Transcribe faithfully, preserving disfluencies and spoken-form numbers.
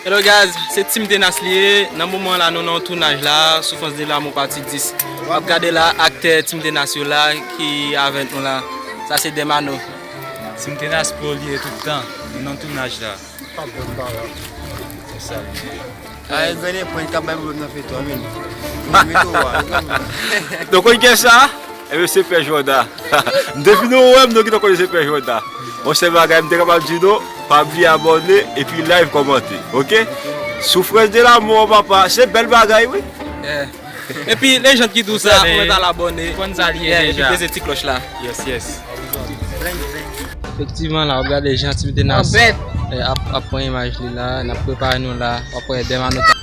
Hello guys, se Team Tenas li ye. Nan moman la, nou nan yon tounaj la, Souffrance de l'amour pati dis. W ap gade la, aktè Team Tenas yo la ki avèk nou la. Sa se Demano. Team Tenas Pro li ye tout tan. Nou nan tounaj la. Se sa li ye. Ay, gade pwen k ap bay pwoblèm nan feyton an, men. Mete w a. Nou konn kè sa? Ebyen, se Pè Jòda. M te vin wè m, nou ki te konn se Pè Jòda. Yon sèl bagay m te kapab di nou, pa bliye abòne epi like, kòmante, oke? Souffrance de l'amour, papa, se bèl bagay, wi. Yeah. Epi, lejand ki di w sa, ou mèt al abòne. Konn sa li ye deja. Yeah, epi peze ti klòch la. Yes, yes. Efektivman, la, w ap gade jan Team Tenas, eh, ap, ap pran imaj li la, n ap prepare nou la, w ap wè Demano k